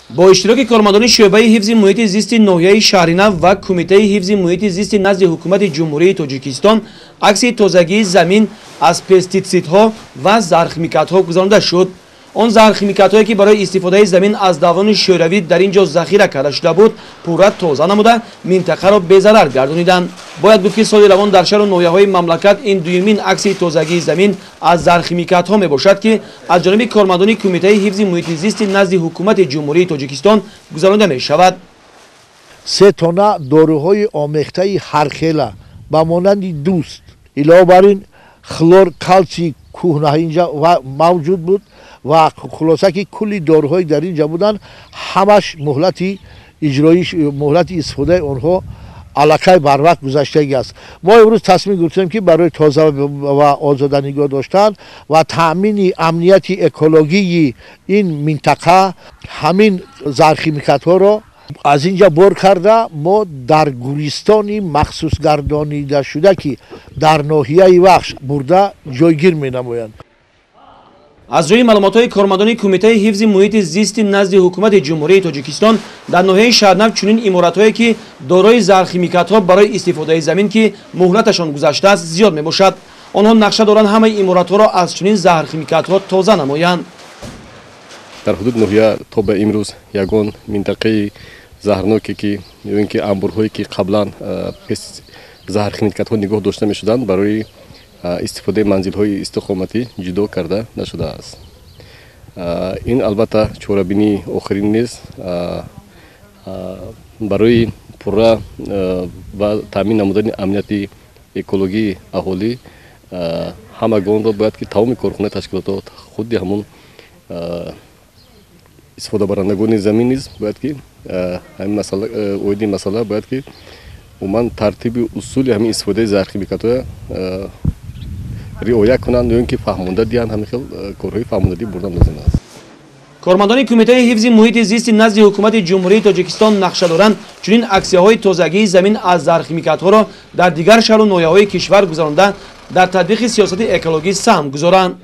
Бо иштироки кормандони шӯъбаи ҳифзи муҳити зисти ноҳияи Шаҳринав ва Кумитаи ҳифзи муҳити зисти назди Ҳукумати Ҷумҳурии Тоҷикистон акси тозагии замин аз пеститсидҳо ва зархимикатҳо гузаронида шуд. Он зархимикатҳое, ки барои истифодаи замин аз даврони шӯравӣ дар ин ҷо захира карда шуда буд, пурра тоза намуда, минтақаро безарар гардониданд. Бояд гуфт, ки соли равон дар шаҳру ноҳияҳои мамлакат ин дуюмин акси тозагии замин аз зархимикатҳо мебошад, ки аз ҷониби кормандони Кумитаи ҳифзи муҳити зисти назди Ҳукумати Ҷумҳурии Тоҷикистон гузаронида мешавад. 3 тонна доруҳои омехтаи ҳархела ба монанди дӯст, илова бар ин хлор, калсий кӯҳна инҷа мавҷуд буд ва хулоса ки кулли доруҳое дар инҷа буданд, ҳамаш муҳлати иҷроиш, муҳлати истифодаи онҳо аллакай барвақт гузаштагӣ аст. Мо имрӯз тасмим гирифтем, ки барои тоза ва озода нигоҳ доштан ва таъмини амнияти экологии ин минтақа ҳамин зархимикатҳоро аз инҷа бор карда, мо дар гӯристони махсусгардонида шуда, ки дар ноҳияи Вахш бурда ҷойгир менамоянд. Аз рӯи маълумотҳои кормандони Кумитаи ҳифзи муҳити зисти назди Ҳукумати Ҷумҳурии Тоҷикистон дар ноҳияи Шаҳрнав чунин иморатҳое, ки дорои зархимикатҳо барои истифодаи замин, ки муҳлаташон гузаштааст, зиёд мебошад. Онҳо нақша доранд ҳамаи иморатҳоро аз чунин заҳрхимикатҳо тоза намоянд. Дар ҳудуди ноҳия то ба имрӯз ягон минтақаи заҳрноке, ки ё ин ки амборҳое, ки қаблан заҳрхимикатҳо нигоҳ дошта мешуданд, барои истифодаи манзилҳои истиқоматӣ ҷудо карда нашудааст. Ин албатта чорабинии охирин нест. Барои пурра ва таъмин намудани амнияти экологии аҳолӣ ҳамагонро бояд, ки тамоми корхонаи ташкилотҳо, худи ҳамон истифодабарандагони замин низ бояд, ки ҳамин масъала, оиди масъала бояд, ки умуман тартиби усули ҳамин истифодаи заҳрхимикатҳоя риоя кунанд ё ин ки фаҳмонда диҳанд. Ҳамин хел корҳои фаҳмондадӣ бурдан лозим аст. Кормандони Кумитаи ҳифзи муҳити зисти назди Ҳукумати Ҷумҳурии Тоҷикистон нақша доранд чунин аксияҳои тозагии замин аз зархимикатҳоро дар дигар шаҳру ноҳияҳои кишвар гузаронда, дар татбиқи сиёсати экологӣ саҳм гузоранд.